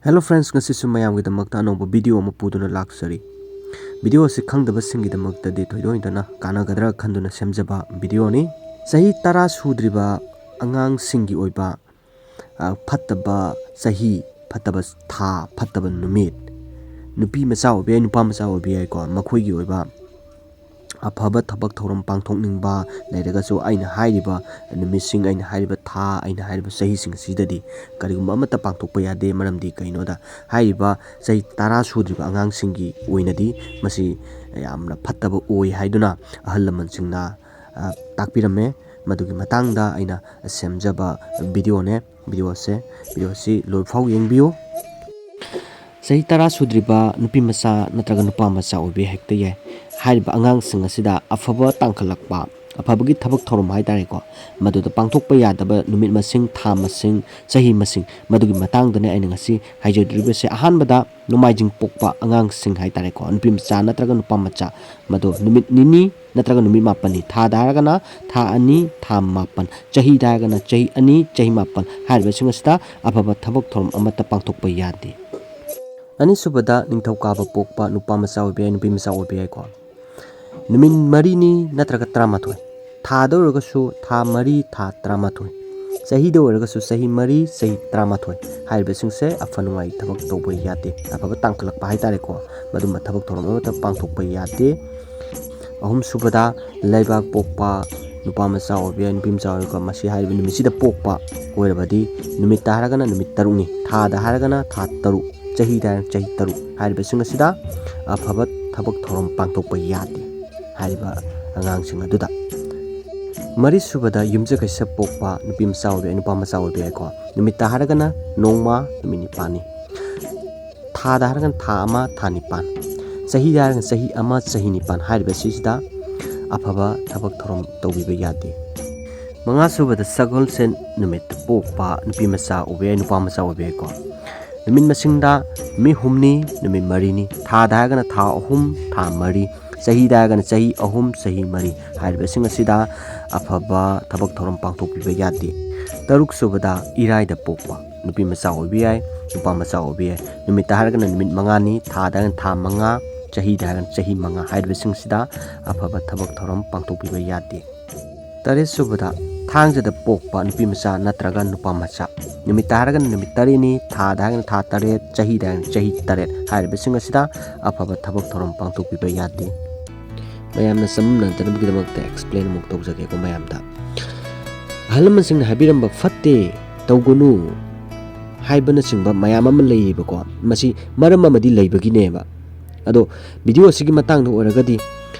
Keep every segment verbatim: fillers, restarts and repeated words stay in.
Hello friends, ꯉꯁꯤꯁꯨ ꯃꯌꯥꯝꯒꯤꯗꯃꯛꯇ ꯑꯅꯧꯕ video ꯑꯃ ꯄꯨꯗꯨꯅ ꯂꯥꯛꯆꯔꯤ꯫ Video ꯑꯁꯤ ꯈꯪꯗꯕꯁꯤꯡꯒꯤꯗꯃꯛꯇꯗꯤ ꯊꯣꯏꯗꯣꯛ ꯍꯦꯟꯗꯣꯛꯅ ꯀꯥꯟꯅꯒꯗ꯭ꯔꯥ ꯈꯟꯗꯨꯅ ꯁꯦꯝꯖꯕ videoꯅꯤ꯫ ꯆꯍꯤ ꯇꯔꯥ ꯁꯨꯗ꯭ꯔꯤꯕ ꯑꯉꯥꯡꯁꯤꯡꯒꯤ ꯑꯣꯏꯕ, ꯑ, ꯐꯠꯇꯕ ꯆꯍꯤ, ꯐꯠꯇꯕ ꯊꯥ, ꯐꯠꯇꯕ ꯅꯨꯃꯤꯠ, ꯅꯨꯄꯤ ꯃꯆꯥ ꯑꯣꯏꯕ ꯌꯥꯏ, ꯅꯨꯄꯥ ꯃꯆꯥ ꯑꯣꯏꯕ ꯌꯥꯏꯀꯣ, ꯃꯈꯣꯏꯒꯤ ꯑꯣꯏꯕ ꯑꯐꯕ ꯊꯕꯛ ꯊꯧꯔꯝ ꯄꯥꯡꯊꯣꯛꯅꯤꯡꯕ ꯂꯩꯔꯒꯁꯨ, ꯑꯩꯅ ꯍꯥꯏꯔꯤꯕ ꯅꯨꯃꯤꯠꯁꯤꯡ, ꯑꯩꯅ ꯍꯥꯏꯔꯤꯕ ꯊꯥ, ꯑꯩꯅ ꯍꯥꯏꯔꯤꯕ ꯆꯍꯤꯁꯤꯡ ꯑꯁꯤꯗꯗꯤ ꯀꯔꯤꯒꯨꯝꯕ ꯑꯃꯠꯇ ꯄꯥꯡꯊꯣꯛꯄ ꯌꯥꯗꯦ꯫ ꯃꯔꯝꯗꯤ ꯀꯩꯅꯣꯗ, ꯍꯥꯏꯔꯤꯕ ꯆꯍꯤ ꯇꯔꯥ ꯁꯨꯗ꯭ꯔꯤꯕ ꯑꯉꯥꯡꯁꯤꯡꯒꯤ ꯑꯣꯏꯅꯗꯤ ꯃꯁꯤ ꯌꯥꯝꯅ ꯐꯠꯇꯕ ꯑꯣꯏ ꯍꯥꯏꯗꯨꯅ ꯑꯍꯜ ꯂꯃꯟꯁꯤꯡꯅ, ꯑ, ꯇꯥꯛꯄꯤꯔꯝꯃꯦ꯫ ꯃꯗꯨꯒꯤ ꯃꯇꯥꯡꯗ ꯑꯩꯅ ꯁꯦꯝꯖꯕ videoꯅꯦ꯫ Videoꯁꯦ, videoꯁꯤ ꯂꯣꯏꯐꯥꯎ ꯌꯦꯡꯕꯤꯌꯨ꯫ ꯆꯍꯤ ꯇꯔꯥ ꯁꯨꯗ꯭ꯔꯤꯕ ꯅꯨꯄꯤ ꯃꯆꯥ ꯅꯠꯇ꯭ꯔꯒ ꯅꯨꯄꯥ ꯃꯆꯥ ꯑꯣꯏꯕ ꯍꯦꯛꯇ ꯌꯥꯏ꯫ ꯍꯥꯏꯔꯤꯕ ꯑꯉꯥꯡꯁꯤꯡ ꯑꯁꯤꯗ ꯑꯐꯕ ꯇꯥꯡꯈꯠꯂꯛꯄ, ꯑꯐꯕꯒꯤ ꯊꯕꯛ ꯊꯧꯔꯝ ꯍꯥꯏ ꯇꯥꯔꯦꯀꯣ, ꯃꯗꯨꯗ ꯄꯥꯡꯊꯣꯛꯄ ꯌꯥꯗꯕ ꯅꯨꯃꯤꯠ ꯃꯁꯤꯡ, ꯊꯥ ꯃꯁꯤꯡ, ꯆꯍꯤ ꯃꯁꯤꯡ, ꯃꯗꯨꯒꯤ ꯃꯇꯥꯡꯗꯅꯦ ꯑꯩꯅ ꯉꯁꯤ ꯍꯥꯏꯖꯗꯣꯔꯤꯕꯁꯦ꯫ ꯑꯍꯥꯟꯕꯗ, ꯅꯣꯡꯃꯥꯏꯖꯤꯡ ꯄꯣꯛꯄ ꯑꯉꯥꯡꯁꯤꯡ ꯍꯥꯏ ꯇꯥꯔꯦꯀꯣ, ꯅꯨꯄꯤ ꯃꯆꯥ ꯅꯠꯇ꯭ꯔꯒ ꯅꯨꯄꯥ ꯃꯆꯥ, ꯃꯗꯨ ꯅꯨꯃꯤꯠ ꯅꯤꯅꯤ ꯅꯠꯇ꯭ꯔꯒ ꯅꯨꯃꯤꯠ ꯃꯥꯄꯟꯅꯤ꯫ ꯊꯥꯗ ꯍꯥꯏꯔꯒꯅ ꯊꯥ ꯑꯅꯤ, ꯊꯥ ꯃꯥꯄꯟ꯫ ꯆꯍꯤꯗ ꯍꯥꯏꯔꯒꯅ ꯆꯍꯤ ꯑꯅꯤ, ꯆꯍꯤ ꯃꯥꯄꯟ꯫ ꯍꯥꯏꯔꯤꯕꯁꯤꯡ ꯑꯁꯤꯗ ꯑꯐꯕ ꯊꯕꯛ ꯊꯧꯔꯝ ꯑꯃꯠꯇ ꯄꯥꯡꯊꯣꯛꯄ ꯌꯥꯗꯦ꯫ ꯑꯅꯤꯁꯨꯕꯗ, ꯅꯤꯡꯊꯧꯀꯥꯕ ꯄꯣꯛꯄ ꯅꯨꯄꯥ ꯃꯆꯥ ꯑꯣꯏꯕ ꯌꯥꯏ, ꯅꯨꯄꯤ ꯃꯆꯥ ꯑꯣꯏꯕ ꯌꯥꯏꯀꯣ꯫ ꯅꯨꯃꯤꯠ ꯃꯔꯤꯅꯤ ꯅꯠꯇ꯭ꯔꯒ ꯇꯔꯥꯃꯥꯊꯣꯏ꯫ ꯊꯥꯗ ꯑꯣꯏꯔꯒꯁꯨ ꯊꯥ ꯃꯔꯤ, ꯊꯥ ꯇꯔꯥꯃꯥꯊꯣꯏ꯫ ꯆꯍꯤꯗ ꯑꯣꯏꯔꯒꯁꯨ ꯆꯍꯤ ꯃꯔꯤ, ꯆꯍꯤ ꯇꯔꯥꯃꯥꯊꯣꯏ꯫ ꯍꯥꯏꯔꯤꯕꯁꯤꯡꯁꯦ ꯑꯐ ꯅꯨꯡꯉꯥꯏ ꯊꯕꯛ ꯇꯧꯕ ꯌꯥꯗꯦ꯫ ꯑꯐꯕ ꯇꯥꯡꯈꯠꯂꯛꯄ ꯍꯥꯏ ꯇꯥꯔꯦꯀꯣ, ꯃꯗꯨꯝꯕ ꯊꯕꯛ ꯊꯧꯔꯝ ꯑꯃꯠꯇ ꯄꯥꯡꯊꯣꯛꯄ ꯌꯥꯗꯦ꯫ ꯑꯍꯨꯝꯁꯨꯕꯗ, ꯂꯩꯕꯥꯛ ꯄꯣꯛꯄ ꯅꯨꯄꯥ ꯃꯆꯥ ꯑꯣꯏꯕ ꯌꯥꯏ, ꯅꯨꯄꯤ ꯃꯆꯥ ꯑꯣꯏꯔꯒ ꯃꯁꯤ ꯍꯥꯏꯔꯤꯕ ꯅꯨꯃꯤꯠꯁꯤꯗ ꯄꯣꯛꯄ ꯑꯣꯏꯔꯕꯗꯤ, ꯅꯨꯃꯤꯠꯇ ꯍꯥꯏꯔꯒꯅ ꯅꯨꯃꯤꯠ ꯇꯔꯨꯛꯅꯤ, ꯊꯥꯗ ꯍꯥꯏꯔꯒꯅ ꯊꯥ ꯇꯔꯨꯛ, ꯆꯍꯤꯗ ꯍꯥꯏꯔꯒꯅ ꯆꯍꯤ ꯇꯔꯨꯛ꯫ ꯍꯥꯏꯔꯤꯕꯁꯤꯡ ꯑꯁꯤꯗ ꯑꯐꯕ ꯊꯕꯛ ꯊꯧꯔꯝ ꯄꯥꯡꯊꯣꯛꯄ ꯌꯥꯗꯦ꯫ ꯍꯥꯏꯔꯤꯕ ꯑꯉꯥꯡꯁꯤꯡ ꯑꯗꯨꯗ꯫ ꯃꯔꯤꯁꯨꯕꯗ, ꯌꯨꯝꯖꯀꯩꯁ ꯄꯣꯛꯄ ꯅꯨꯄꯤ ꯃꯆꯥ ꯑꯣꯏꯕ ꯌꯥꯏ, ꯅꯨꯄꯥ ꯃꯆꯥ ꯑꯣꯏꯕ ꯌꯥꯏꯀꯣ꯫ ꯅꯨꯃꯤꯠꯇ ꯍꯥꯏꯔꯒꯅ ꯅꯣꯡꯃ, ꯅꯨꯃꯤꯠ ꯅꯤꯄꯥꯜꯅꯤ꯫ ꯊꯥꯗ ꯍꯥꯏꯔꯒꯅ ꯊꯥ ꯑꯃ, ꯊꯥ ꯅꯤꯄꯥꯜ꯫ ꯆꯍꯤꯗ ꯍꯥꯏꯔꯒꯅ ꯆꯍꯤ ꯑꯃ, ꯆꯍꯤ ꯅꯤꯄꯥꯜ꯫ ꯍꯥꯏꯔꯤꯕꯁꯤꯗ ꯑꯐꯕ ꯊꯕꯛ ꯊꯧꯔꯝ ꯇꯧꯕꯤꯕ ꯌꯥꯗꯦ꯫ ꯃꯉꯥꯁꯨꯕꯗ, ꯁꯒꯣꯜꯁꯦꯟ ꯅꯨꯃꯤꯠꯇ ꯄꯣꯛꯄ ꯅꯨꯄꯤ ꯃꯆꯥ ꯑꯣꯏꯕ ꯌꯥꯏ, ꯅꯨꯄꯥ ꯃꯆꯥ ꯑꯣꯏꯕ ꯌꯥꯏꯀꯣ꯫ ꯅꯨꯃꯤꯠ ꯃꯁꯤꯡꯗ ꯅꯨꯃꯤꯠ ꯍꯨꯝꯅꯤ, ꯅꯨꯃꯤꯠ ꯃꯔꯤꯅꯤ꯫ ꯊꯥꯗ ꯍꯥꯏꯔꯒꯅ ꯊꯥ ꯑꯍꯨꯝ, ꯊꯥ ꯃꯔꯤ꯫ ꯆꯍꯤꯗ ꯍꯥꯏꯔꯒꯅ ꯆꯍꯤ ꯑꯍꯨꯝ, ꯆꯍꯤ ꯃꯔꯤ꯫ ꯍꯥꯏꯔꯤꯕꯁꯤꯡ ꯑꯁꯤꯗ ꯑꯐꯕ ꯊꯕꯛ ꯊꯧꯔꯝ ꯄꯥꯡꯊꯣꯛꯄꯤꯕ ꯌꯥꯗꯦ꯫ ꯇꯔꯨꯛꯁꯨꯕꯗ, ꯏꯔꯥꯏꯗ ꯄꯣꯛꯄ ꯅꯨꯄꯤ ꯃꯆꯥ ꯑꯣꯏꯕ ꯌꯥꯏ, ꯅꯨꯄꯥ ꯃꯆꯥ ꯑꯣꯏꯕ ꯌꯥꯏ꯫ ꯅꯨꯃꯤꯠꯇ ꯍꯥꯏꯔꯒꯅ ꯅꯨꯃꯤꯠ ꯃꯉꯥꯅꯤ, ꯊꯥꯗ ꯍꯥꯏꯔꯒꯅ ꯊꯥ ꯃꯉꯥ, ꯆꯍꯤꯗ ꯍꯥꯏꯔꯒꯅ ꯆꯍꯤ ꯃꯉꯥ ꯍꯥꯏꯔꯤꯕꯁꯤꯡꯁꯤꯗ ꯑꯐꯕ ꯊꯕꯛ ꯊꯧꯔꯝ ꯄꯥꯡꯊꯣꯛꯄꯤꯕ ꯌꯥꯗꯦ꯫ ꯇꯔꯦꯠ ꯁꯨꯕꯗ, ꯊꯥꯡꯖꯗ ꯄꯣꯛꯄ ꯅꯨꯄꯤ ꯃꯆꯥ ꯅꯠꯇ꯭ꯔꯒ ꯅꯨꯄꯥ ꯃꯆꯥ꯫ ꯅꯨꯃꯤꯠꯇ ꯍꯥꯏꯔꯒꯅ ꯅꯨꯃꯤꯠ ꯇꯔꯦꯠꯅꯤ, ꯊꯥꯗ ꯍꯥꯏꯔꯒꯅ ꯊꯥ ꯇꯔꯦꯠ, ꯆꯍꯤꯗ ꯍꯥꯏꯔꯒꯅ ꯆꯍꯤ ꯇꯔꯦꯠ ꯍꯥꯏꯔꯤꯕꯁꯤꯡ ꯑꯁꯤꯗ ꯑꯐꯕ ꯊꯕꯛ ꯊꯧꯔꯝ ꯄꯥꯡꯊꯣꯛꯄꯤꯕ ꯌꯥꯗꯦ꯫ ꯃꯌꯥꯝꯅ ꯆꯃꯝꯅꯗꯅꯕꯒꯤꯗꯃꯛꯇ explain ꯑꯃꯨꯛ ꯇꯧꯖꯒꯦꯀꯣ ꯃꯌꯥꯝꯗ꯫ ꯑꯍꯜ ꯂꯃꯟꯁꯤꯡꯅ ꯍꯥꯏꯕꯤꯔꯝꯕ "ꯐꯠꯇꯦ, ꯇꯧꯒꯅꯨ" ꯍꯥꯏꯕꯅꯆꯤꯡꯕ ꯃꯌꯥꯝ ꯑꯃ ꯂꯩꯌꯦꯕꯀꯣ꯫ ꯃꯁꯤ ꯃꯔꯝ ꯑꯃꯗꯤ ꯂꯩꯕꯒꯤꯅꯦꯕ꯫ ꯑꯗꯣ video ꯑꯁꯤꯒꯤ ꯃꯇꯥꯡꯗ ꯑꯣꯏꯔꯒꯗꯤ,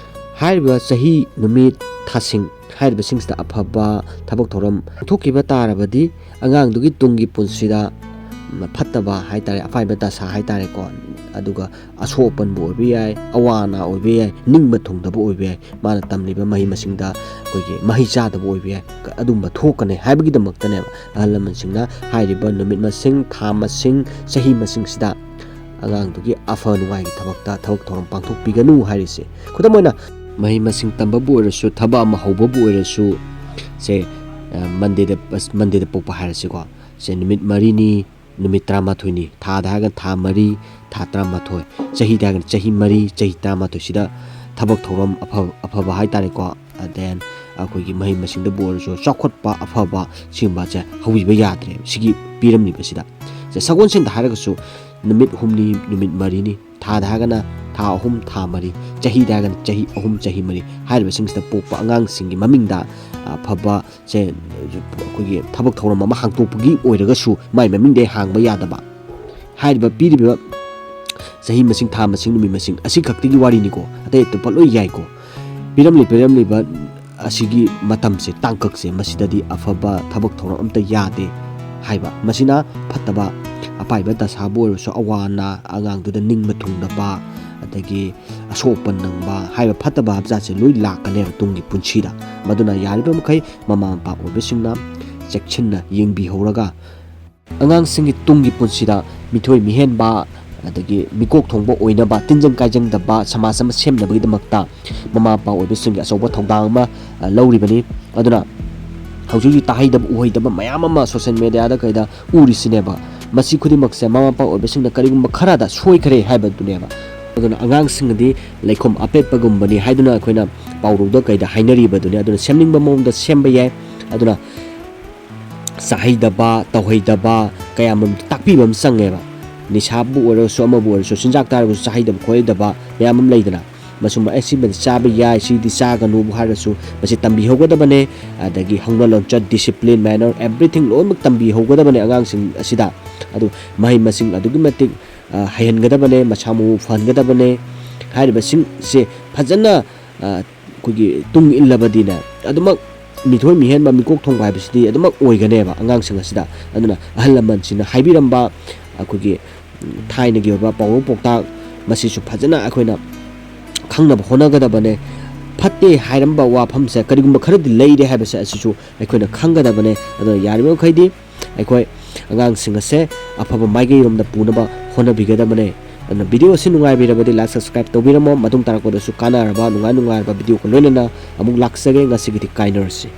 ꯍꯥꯏꯔꯤꯕ ꯆꯍꯤ, ꯅꯨꯃꯤꯠ, ꯊꯥꯁꯤꯡ ꯍꯥꯏꯔꯤꯕꯁꯤꯡꯁꯤꯗ ꯑꯐꯕ ꯊꯕꯛ ꯊꯧꯔꯝ ꯄꯥꯡꯊꯣꯛꯈꯤꯕ ꯇꯥꯔꯕꯗꯤ, ꯑꯉꯥꯡꯗꯨꯒꯤ ꯇꯨꯡꯒꯤ ꯄꯨꯟꯁꯤꯗ ꯐꯠꯇꯕ ꯍꯥꯏꯇꯥꯔꯦ, ꯑꯄꯥꯏꯕ ꯗꯁꯥ ꯍꯥꯏꯇꯥꯔꯦꯀꯣ, ꯑꯗꯨꯒ ꯑꯁꯣꯛ ꯑꯄꯟꯕ ꯑꯣꯏꯕ ꯌꯥꯏ, ꯑꯋꯥ ꯑꯅꯥ ꯑꯣꯏꯕ ꯌꯥꯏ, ꯅꯤꯡꯕ ꯊꯨꯡꯗꯕ ꯑꯣꯏꯕ ꯌꯥꯏ, ꯃꯥꯅ ꯇꯝꯂꯤꯕ ꯃꯍꯩ ꯃꯁꯤꯡꯗ ꯑꯩꯈꯣꯏꯒꯤ ꯃꯍꯩ ꯆꯥꯗꯕ ꯑꯣꯏꯕ ꯌꯥꯏ, ꯑꯗꯨꯝꯕ ꯊꯣꯛꯀꯅꯤ ꯍꯥꯏꯕꯒꯤꯗꯃꯛꯇꯅꯦꯕ ꯑꯍꯜ ꯂꯃꯟꯁꯤꯡꯅ ꯍꯥꯏꯔꯤꯕ ꯅꯨꯃꯤꯠ ꯃꯁꯤꯡ, ꯊꯥ ꯃꯁꯤꯡ, ꯆꯍꯤ ꯃꯁꯤꯡꯁꯤꯗ ꯑꯉꯥꯡꯗꯨꯒꯤ ꯑꯐ ꯅꯨꯡꯉꯥꯏꯒꯤ ꯊꯕꯛꯇ ꯊꯕꯛ ꯊꯧꯔꯝ ꯄꯥꯡꯊꯣꯛꯄꯤꯒꯅꯨ ꯍꯥꯏꯔꯤꯁꯦ꯫ ꯈꯨꯗꯝ ꯑꯣꯏꯅ, ꯃꯍꯩ ꯃꯁꯤꯡ ꯇꯝꯕꯕꯨ ꯑꯣꯏꯔꯁꯨ, ꯊꯕꯛ ꯑꯃ ꯍꯧꯕꯕꯨ ꯑꯣꯏꯔꯁꯨ, ꯁꯦ, ꯑ, Mondayꯗ, Mondayꯗ ꯄꯣꯛꯄ ꯍꯥꯏꯔꯁꯤꯀꯣ, ꯁꯦ, ꯅꯨꯃꯤꯠ ꯃꯔꯤꯅꯤ, ꯅꯨꯃꯤꯠ ꯇꯔꯥꯃꯥꯊꯣꯏꯅꯤ, ꯊꯥꯗ ꯍꯥꯏꯔꯒꯅ ꯊꯥ ꯃꯔꯤ, ꯊꯥ ꯇꯔꯥꯃꯥꯊꯣꯏ, ꯆꯍꯤꯗ ꯍꯥꯏꯔꯒꯅ ꯆꯍꯤ ꯃꯔꯤ, ꯆꯍꯤ ꯇꯔꯥꯃꯥꯊꯣꯏꯁꯤꯗ ꯊꯕꯛ ꯊꯧꯔꯝ ꯑꯐ-, ꯑꯐꯕ ꯍꯥꯏꯇꯥꯔꯦꯀꯣ, then ꯑꯩꯈꯣꯏꯒꯤ ꯃꯍꯩ ꯃꯁꯤꯡꯗꯕꯨ ꯑꯣꯏꯔꯁꯨ, ꯆꯥꯎꯈꯠꯄ ꯑꯐꯕ ꯁꯤꯒꯨꯝꯕꯁꯦ ꯍꯧꯕꯤꯕ ꯌꯥꯗ꯭ꯔꯦ ꯁꯤꯒꯤ ꯄꯤꯔꯝꯂꯤꯕꯁꯤꯗ꯫ ꯁꯦ, ꯁꯒꯣꯜꯁꯦꯟꯗ ꯍꯥꯏꯔꯒꯁꯨ ꯅꯨꯃꯤꯠ ꯍꯨꯝꯅꯤ, ꯅꯨꯃꯤꯠ ꯃꯔꯤꯅꯤ, ꯊꯥꯗ ꯍꯥꯏꯔꯒꯅ ꯊꯥ ꯑꯍꯨꯝ, ꯊꯥ ꯃꯔꯤ, ꯆꯍꯤꯗ ꯍꯥꯏꯔꯒꯅ ꯆꯍꯤ ꯑꯍꯨꯝ, ꯆꯍꯤ ꯃꯔꯤ ꯍꯥꯏꯔꯤꯕꯁꯤꯡꯁꯤꯗ ꯄꯣꯛꯄ ꯑꯉꯥꯡꯁꯤꯡꯒꯤ ꯃꯃꯤꯡꯗ ꯑꯐꯕ, ꯁꯦ, ꯑꯩꯈꯣꯏꯒꯤ ꯊꯕꯛ ꯊꯧꯔꯝ ꯑꯃ ꯍꯥꯡꯗꯣꯛꯄꯒꯤ ꯑꯣꯏꯔꯒꯁꯨ ꯃꯥꯏ ꯃꯃꯤꯡꯗ ꯍꯥꯡꯕ ꯌꯥꯗꯕ꯫ ꯍꯥꯏꯔꯤꯕ ꯄꯤꯔꯤꯕ ꯆꯍꯤ ꯃꯁꯤꯡ, ꯊꯥ ꯃꯁꯤꯡ, ꯅꯨꯃꯤꯠ ꯃꯁꯤꯡ ꯑꯁꯤ ꯈꯛꯇꯒꯤ ꯋꯥꯔꯤꯅꯤꯀꯣ, ꯑꯇꯩ ꯑꯇꯣꯞꯄ ꯂꯣꯏ ꯌꯥꯏꯀꯣ꯫ ꯄꯤꯔꯝꯂꯤ, ꯄꯤꯔꯝꯂꯤꯕ ꯑꯁꯤꯒꯤ ꯃꯇꯝꯁꯦ, ꯇꯥꯡꯀꯛꯁꯦ, ꯃꯁꯤꯗꯗꯤ ꯑꯐꯕ ꯊꯕꯛ ꯊꯧꯔꯝ ꯑꯝꯇ ꯌꯥꯗꯦ ꯍꯥꯏꯕ꯫ ꯃꯁꯤꯅ ꯐꯠꯇꯕ ꯑꯄꯥꯏꯕ ꯗꯁꯥꯕꯨ ꯑꯣꯏꯔꯁꯨ, ꯑꯋꯥ ꯑꯅꯥ, ꯑꯉꯥꯡꯗꯨꯗ ꯅꯤꯡꯕ ꯊꯨꯡꯗꯕ, ꯑꯗꯒꯤ ꯑꯁꯣꯛ ꯑꯄꯟ ꯅꯪꯕ ꯍꯥꯏꯕ ꯐꯠꯇꯕ ꯍꯥꯏꯕ ꯖꯥꯠꯁꯦ ꯂꯣꯏ ꯂꯥꯛꯀꯅꯦꯕ ꯇꯨꯡꯒꯤ ꯄꯨꯟꯁꯤꯗ꯫ ꯃꯗꯨꯅ ꯌꯥꯔꯤꯕ ꯃꯈꯩ ꯃꯃꯥ ꯃꯄꯥ ꯑꯣꯏꯕꯁꯤꯡꯅ ꯆꯦꯛꯁꯤꯟꯅ ꯌꯦꯡꯕꯤꯍꯧꯔꯒ, ꯑꯉꯥꯡꯁꯤꯡꯒꯤ ꯇꯨꯡꯒꯤ ꯄꯨꯟꯁꯤꯗ ꯃꯤꯊꯣꯏ ꯃꯤꯍꯦꯟꯕ, ꯑꯗꯒꯤ ꯃꯤꯀꯣꯛ ꯊꯣꯡꯕ ꯑꯣꯏꯅꯕ, ꯇꯤꯟꯖꯪ ꯀꯥꯏꯖꯪꯗꯕ ꯁꯃꯥꯖ ꯑꯃ ꯁꯦꯝꯅꯕꯒꯤꯗꯃꯛꯇ ꯃꯃꯥ ꯃꯄꯥ ꯑꯣꯏꯕꯁꯤꯡꯒꯤ ꯑꯆꯧꯕ ꯊꯧꯗꯥꯡ ꯑꯃ, ꯑ, ꯂꯧꯔꯤꯕꯅꯤ꯫ ꯑꯗꯨꯅ ꯍꯧꯖꯤꯛ ꯍꯧꯖꯤꯛ ꯇꯥꯍꯩꯗꯕ ꯎꯍꯩꯗꯕ ꯃꯌꯥꯝ ꯑꯃ ꯁꯣꯁꯦꯜ ꯃꯦꯗꯤꯌꯥꯗ ꯀꯩꯗ ꯎꯔꯤꯁꯤꯅꯦꯕ꯫ ꯃꯁꯤ ꯈꯨꯗꯤꯡꯃꯛꯁꯦ ꯃꯃꯥ ꯃꯄꯥ ꯑꯣꯏꯕꯁꯤꯡꯅ ꯀꯔꯤꯒꯨꯝꯕ ꯈꯔꯗ ꯁꯣꯏꯈ꯭ꯔꯦ ꯍꯥꯏꯕꯗꯨꯅꯦꯕ꯫ ꯑꯗꯨꯅ ꯑꯉꯥꯡꯁꯤꯡꯅꯗꯤ ꯂꯩꯈꯣꯝ ꯑꯄꯦꯠꯄꯒꯨꯝꯕꯅꯤ ꯍꯥꯏꯗꯨꯅ ꯑꯩꯈꯣꯏꯅ ꯄꯥꯎꯔꯧꯗ ꯀꯩꯗ ꯍꯥꯏꯅꯔꯤꯕꯗꯨꯅꯤ꯫ ꯑꯗꯨꯅ ꯁꯦꯝꯅꯤꯡꯕ ꯃꯑꯣꯡꯗ ꯁꯦꯝꯕ ꯌꯥꯏ꯫ ꯑꯗꯨꯅ ꯆꯥꯍꯩꯗꯕ ꯇꯧꯍꯩꯗꯕ ꯀꯌꯥ ꯑꯃ ꯇꯥꯛꯄꯤꯕ ꯑꯃ ꯆꯪꯉꯦꯕ꯫ ꯅꯤꯁꯥꯕꯨ ꯑꯣꯏꯔꯁꯨ ꯑꯃꯕꯨ ꯑꯣꯏꯔꯁꯨ ꯆꯤꯟꯖꯥꯛꯇ ꯍꯥꯏꯔꯒꯁꯨ ꯆꯥꯍꯩꯗꯕ ꯈꯣꯠꯍꯩꯗꯕ ꯃꯌꯥꯝ ꯑꯃ ꯂꯩꯗꯅ, ꯃꯁꯨꯝꯕ ꯑꯦ ꯁꯤꯃꯗꯤ ꯆꯥꯕ ꯌꯥꯏ, ꯁꯤꯗꯤ ꯆꯥꯒꯅꯨꯕꯨ ꯍꯥꯏꯔꯁꯨ ꯃꯁꯤ ꯇꯝꯕꯤꯍꯧꯒꯗꯕꯅꯦ꯫ ꯑꯗꯒꯤ ꯍꯧꯅ ꯂꯣꯟꯆꯠ, discipline, manner, everything ꯂꯣꯏꯅꯃꯛ ꯇꯝꯕꯤꯍꯧꯒꯗꯕꯅꯦ ꯑꯉꯥꯡꯁꯤꯡ ꯑꯁꯤꯗ꯫ ꯑꯗꯨ ꯃꯍꯩ ꯃꯁꯤꯡ ꯑꯗꯨꯛꯀꯤ ꯃꯇꯤꯛ ꯑ, ꯍꯩꯍꯟꯒꯗꯕꯅꯦ, ꯃꯁꯥ ꯃꯎ ꯐꯍꯟꯒꯗꯕꯅꯦ꯫ ꯍꯥꯏꯔꯤꯕꯁꯤꯡꯁꯦ ꯐꯖꯅ, ꯑ, ꯑꯩꯈꯣꯏꯒꯤ ꯇꯨꯡ ꯏꯜꯂꯕꯗꯤꯅꯦ, ꯑꯗꯨꯃꯛ ꯃꯤꯊꯣꯏ ꯃꯤꯍꯦꯟꯕ, ꯃꯤꯀꯣꯛ ꯊꯣꯡꯕ ꯍꯥꯏꯕꯁꯤꯗꯤ ꯑꯗꯨꯃꯛ ꯑꯣꯏꯒꯅꯦꯕ ꯑꯉꯥꯡꯁꯤꯡ ꯑꯁꯤꯗ꯫ ꯑꯗꯨꯅ ꯑꯍꯜ ꯂꯃꯟꯁꯤꯡꯅ ꯍꯥꯏꯕꯤꯔꯝꯕ ꯑꯩꯈꯣꯏꯒꯤ, ꯎꯝ, ꯊꯥꯏꯅꯒꯤ ꯑꯣꯏꯕ ꯄꯥꯎꯔꯧ ꯄꯥꯎꯇꯥꯛ ꯃꯁꯤꯁꯨ ꯐꯖꯅ ꯑꯩꯈꯣꯏꯅ ꯈꯪꯅꯕ ꯍꯣꯠꯅꯒꯗꯕꯅꯦ꯫ ꯐꯠꯇꯦ ꯍꯥꯏꯔꯝꯕ ꯋꯥꯐꯝꯁꯦ ꯀꯔꯤꯒꯨꯝꯕ ꯈꯔꯗꯤ ꯂꯩꯔꯦ ꯍꯥꯏꯕꯁꯦ ꯑꯁꯤꯁꯨ ꯑꯩꯈꯣꯏꯅ ꯈꯪꯒꯗꯕꯅꯦ꯫ ꯑꯗꯨꯅ ꯌꯥꯔꯤꯕ ꯃꯈꯩꯗꯤ ꯑꯩꯈꯣꯏ ꯑꯉꯥꯡꯁꯤꯡ ꯑꯁꯦ ꯑꯐꯕ ꯃꯥꯏꯀꯩꯔꯣꯝꯗ ꯄꯨꯅꯕ ꯍꯣꯠꯅꯕꯤꯒꯗꯕꯅꯦ꯫ ꯑꯗꯨꯅ video ꯑꯁꯤ ꯅꯨꯡꯉꯥꯏꯕꯤꯔꯕꯗꯤ like, subscribe ꯇꯧꯕꯤꯔꯝꯃꯣ꯫ ꯃꯇꯨꯡ ꯇꯥꯔꯛꯄꯗꯁꯨ ꯀꯥꯟꯅꯔꯕ, ꯅꯨꯡꯉꯥꯏ ꯅꯨꯡꯉꯥꯏꯔꯕ videoꯒ ꯂꯣꯏꯅꯅ ꯑꯃꯨꯛ ꯂꯥꯛꯆꯒꯦ꯫ ꯉꯁꯤꯒꯤꯗꯤ ꯀꯥꯏꯅꯔꯁꯤ꯫